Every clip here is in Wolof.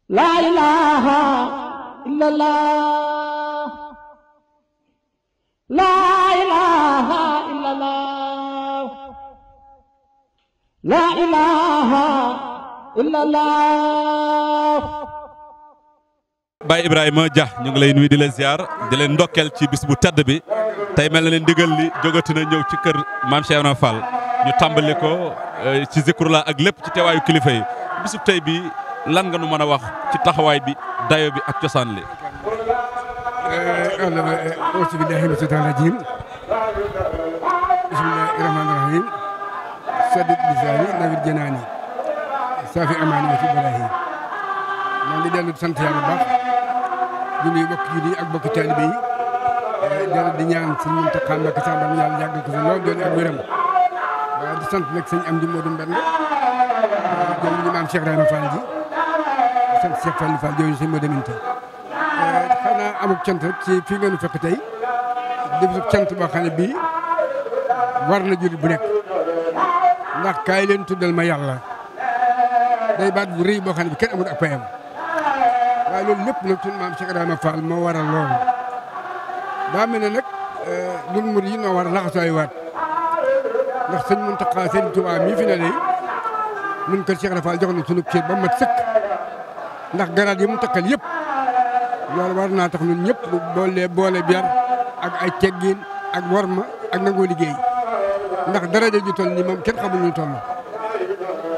La ilaha illallah. La ilaha illallah. La ilaha illallah. Baye Ibrahima Dia ñu ngi lay nuyu di la ziar di leen ndokkeel ci bis bu tedd bi tey mel na leen ndigal li jógati na ñëw ci kër maam Cheikh Ibrahima Fall ñu tàmbali ko ci zikrullah ak lépp ci teewaayu kilifa yi bisub tey bi lan nga nu mën a wax ci taxawaay bi dayo bi ak cosaan li. auzu billaahi mina shaytaani rajiim bismillaahi rahmaani rahiim saddid lisaani nawwir janaani saafi amaani wa fi balaahi maa ngi dellu sant yàlla baax di nuyu bokk julli ak bokk taalibe yi dellu di ñaan sëñ Muntaxa Mbakke sax ba yàlla yàggal ko fi lool doon ak wéram waaye di sant nag sëñ Amdi Moodu Mbend jëm ñu maam Cheikh Ibrahima Fall ji di sant Cheikh Fall Fall jooju sëñ Moodu Minta xanaa amuk cant rek ci fii ngeen fekk tey def cant boo xam ne bii war na jullit bu nekk ndax kaay leen tuddal ma yàlla day baat bu rëy boo xam ne bi kenn amul ak payam waaye loolu lépp nag sunu maam Cheikh Ibrahima Fall moo waral loolu daa mel ne nag ñun murid yi noo war a laxasooy waat ndax sëñ Muntaxa sëñ Tuubaa mii fi ne lay mun kër Cheikh Ibrahima Fall jox na sunu cër ba mat sëkk ndax garaat yi mu takkal yëpp loolu war naa tax ñun ñëpp boole biar ak ay teggin ak worma ak nangoo liggéey ndax daraja ju toll nii moom kenn xamul ñu toll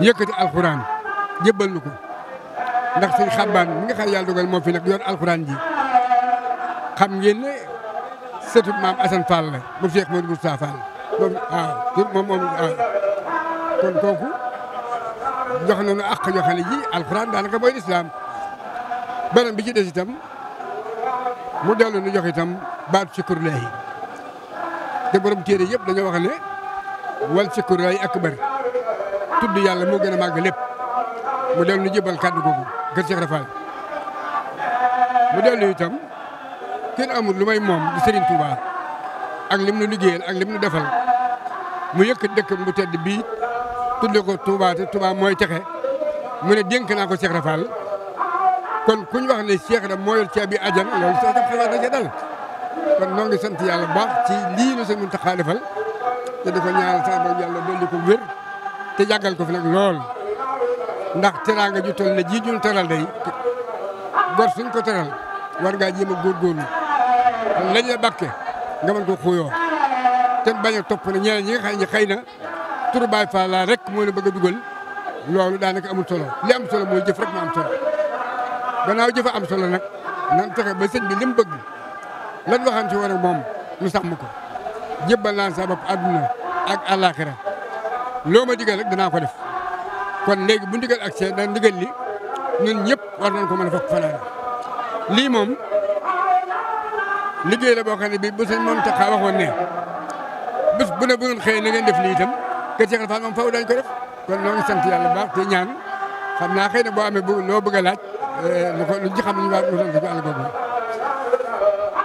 yëkkati alxuraan jébbal nu ko ndax sëñ xabbaan mi nga xam yàlla dogal moo fi nag yor alxuraan ji xam ngeen ne sëtu maam Assane Fall la bu Cheikh Modou Moustapha Fall moom waaw moom waaw kon kooku jox nañu àq yoo xam ne ji alxuraan daanaka mooy lislaam beneen bi ci des itam mu dellu nu jox itam baatu sikrullaahi te borom téere yëpp dañoo wax ne wal sikrullaahi akbar tudd yàlla moo gën a màgg lépp mu dellu nu jébal kàddu googu kër Cheikh Rafal mu dellu itam kenn amul lu may moom di Serigne Touba ak lim nu liggéeyal ak lim nu defal mu yëkkat dëkkam bu tedd bii tudde ko Touba te Touba mooy texe mu ne dénk naa ko Cheikh Rafal kon kuñ wax ne Cheikh da moo yor caabi àjjana loolu sax tam xalaat na ca dal kon noo ngi sant yàlla bu baax ci lii nu sëñ Muntaxa defal te di ko ñaanal sax ba yàlla dolli ko wér te jàggal ko fi nag lool ndax teraanga ju toll ne ji ñu teral day gor suñ ko teral war ngaa jéem a góorgóorlu lañ la bàkke nga mën ko xuyoo te bañ a topp ne ñeneen ñi nga xam ne xëy na turu Baay Faal laa rek moo la bëgg a dugal loolu daanaka amul solo li am solo mooy jëf rek moo am solo gannaaw jëf am solo nag nan fexe ba sëñ bi li mu bëgg lan waxam ci war a moom nu sàmm ko jébbal naa sa bopp àdduna ak àllaaxira loo ma digal rek danaa ko def kon léegi bu ndigal ak see da ndigal li ñun ñëpp war nañ ko mën a fokk fanaan lii moom liggéey la boo xam ne bii bu sëñ Muntaxa waxoon ne bés bu ne bu ngeen xëyee na ngeen def lii itam kër Cheikh Fall moom faw dañ ko def kon noo ngi sant yàlla bu baax te ñaan xam naa xëy na boo amee loo bëgg a laaj lu ci xam ñu waa ñu doon ko àll boobu.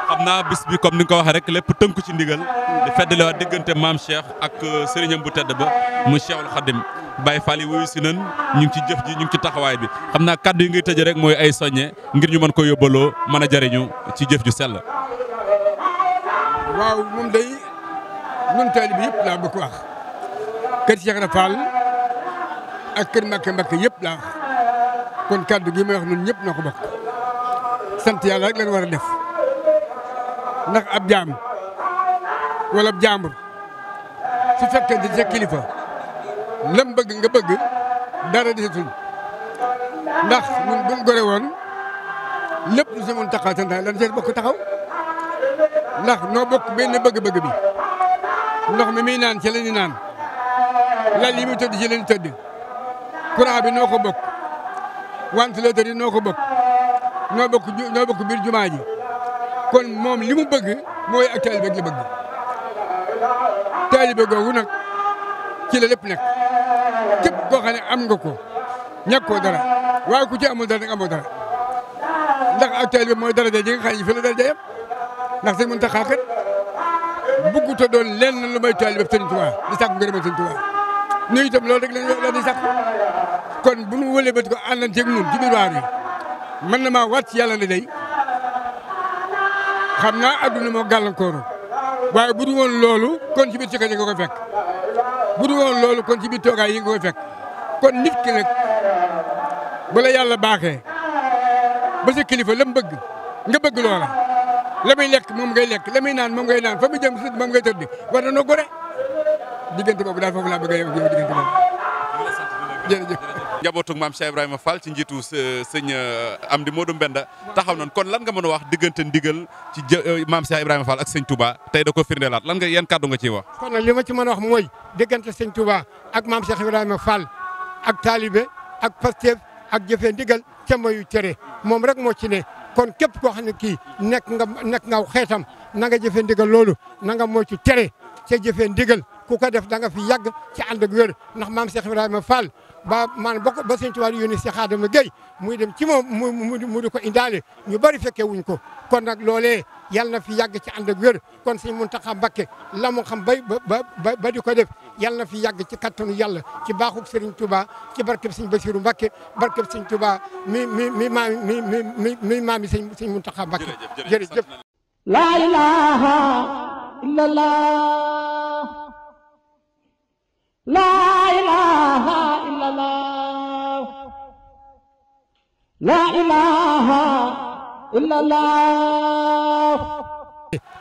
xam naa bis bi comme ni nga ko waxee rek lépp tënku ci ndigal di feddaliwaat diggante maam Cheikh ak sëriñam bu tedd ba mu Cheikhul Khadim Baye Fall yi wuyu si nan ñu ngi ci jëf ji ñu ngi ci taxawaay bi xam naa kaddu yi ngay tëjee rek mooy ay soññe ngir ñu mën ko yóbbaloo mën a jariñu ci jëf ju sell. waaw moom day ñun taalibe bi yëpp laa bëgg wax kër Cheikh Ibra Fall ak kër Mbakke yëpp laa wax kon kaddu gi may wax ñun ñëpp noo ko bokk sant yàlla rek lañ war a def ndax ab jaam wala ab jaambur su fekkee di sa kilifa lam bëgg nga bëgg dara desatul ndax ñun buñ gore woon lépp lu si mën taxaw santaane lan seet bokk taxaw ndax noo bokk benn bëgg-bëgg bi ndox mi muy naan ci la ñu naan lal yi muy tëdd ci la ñu tëdd courant bi noo ko bokk ventilateur yi noo ko bokk noo bokk biir jumaa ji kon moom li mu bëgg mooy ak taalibe la bëgg taalibe googu nag ci la lépp nekk képp koo xam ne am nga ko ñàkkoo dara waaye ku ci amul dara nag amoo dara ndax ak taalibe mooy daraja ji nga xam ne fi la daraja yëpp ndax sëñ Muntaxa kat bëggut a doon lenn lu may taalibe Sëriñ Tuubaa di sàkku ngërëmal Sëriñ Tuubaa nuyu itam loolu rek la di sàkku kon bu ñu wëlee bët ko àndanteeg ñun ci biir waar yi mën na maa waat ci yàlla ne day xam naa adduna moo gàllankooru waaye bu du woon loolu kon ci biir ci nga ko fekk bu du woon loolu kon ci biir toogaay yi nga koy fekk kon nit ki nag bu la yàlla baaxee ba sa kilifa la mu bëgg nga bëgg loola la muy lekk moom ngay lekk la muy naan moom ngay naan fa mu jëm si moom ngay tëdd war na noo gore diggante boobu daal foofu laa bëgg a yow diggante boobu jërëjëf. njabootug maam Cheikh Ibrahima Fall ci njiitu sëñ Amdi Modou Mbenda taxaw nañ kon lan nga mën a wax diggante ndigal ci maam Cheikh Ibrahima Fall ak sëñ Touba tey da ko firndeelaat lan nga yan kàddu nga ciy wax. kon nag li ma ci mën a wax mooy diggante sëñ Touba ak maam Cheikh Ibrahima Fall ak taalibe ak Pastef ak jëfee ndigal ca mayu tere moom rek moo ci ne kon képp koo xam ne kii nekk nga xeetam na nga jëfee ndigal loolu na nga moytu tere ca jëfee ndigal ku ko def da nga fi yàgg ci ànd ak wér ndax maam Cheikh Ibrahima Fall ba sëñ Tuubaa di yónni Cheikh Adama Gueye muy dem ci moom mu di ko indaale ñu bari fekkee wuñ ko kon nag loolee yàlla na fi yàgg ci ànd ak wér kon sëñ Muntaxa Mbakke la mu xam ba di ko def yàlla na fi yàgg ci kattanu yàlla ci baaxuk Serigne Touba ci barkeb sëñ Basiru Mbakke barkeb sëñ Touba mi maami sëñ Muntaxa Mbakke jërëjëf. La ilaha illallah, la ilaha illallah, la ilaha illallah.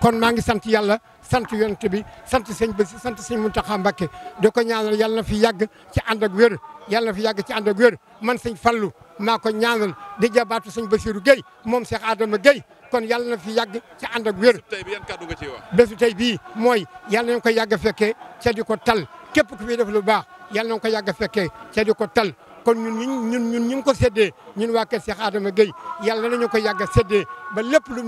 kon maa ngi sant yàlla sant yonent bi sant sëñ Basi sant sëñ Muntaxa Mbakke di ko ñaanal yàlla na fi yàgg ci ànd ak wér yàlla na fi yàgg ci ànd ak wér man sëñ Fallu maa ko ñaanal di jabaatu sëñ Basiru Gueye moom Cheikh Adama Gueye kon yàlla na fi yàgg ci ànd ak wér. tey bi yan kàddu nga ciy wax. bésu tey bii mooy yàlla nañu ko yàgg a fekkee ca di ko tal képp ku fi def lu baax yàlla nañu ko yàgg a fekkee ca di ko tal kon ñun ñu ngi ko séddee ñun waa kër Cheikh Adama Gueye yàlla nañu ko yàgg a séddee ba lépp lu